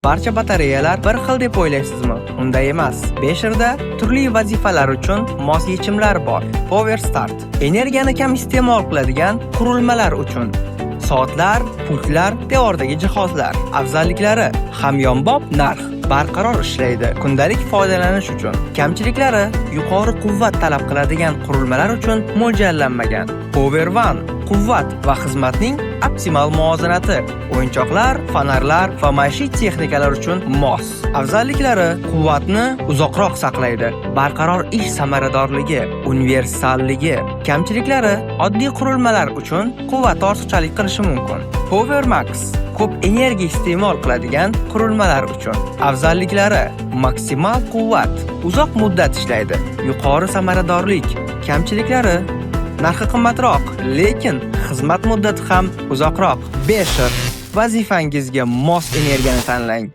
Barcha batareyalar bir xil deb o'ylaysizmi? Unday emas. Beacherda turli vazifalar uchun mos yechimlar bor. Power Start energiyani kam iste'mol qiladigan qurilmalar uchun. Soatlar, pultlar, devordagi jihozlar. Afzalliklari: hamyonbop narx, barqaror ishlaydi, kundalik foydalanish uchun. Kamchiliklari: yuqori quvvat talab qiladigan qurilmalar uchun mo'ljallanmagan. Power One quvvat va xizmatning optimal muvozanati. O'yinchoqlar, fonarlar va maishiy texnikalar uchun mos. Afzalliklari: quvvatni uzoqroq saqlaydi, barqaror ish samaradorligi, universalligi. Kamchiliklari: oddiy qurilmalar uchun quvvat ortiqchalik qilishi mumkin. Power Max ko'p energiya iste'mol qiladigan qurilmalar uchun. Afzalliklari: maksimal quvvat, uzoq muddat ishlaydi, yuqori samaradorlik. Kamchiliklari: narxi qimmatroq, lekin xizmat muddati ham uzoqroq. Beacher, vazifangizga mos energiyani tanlang.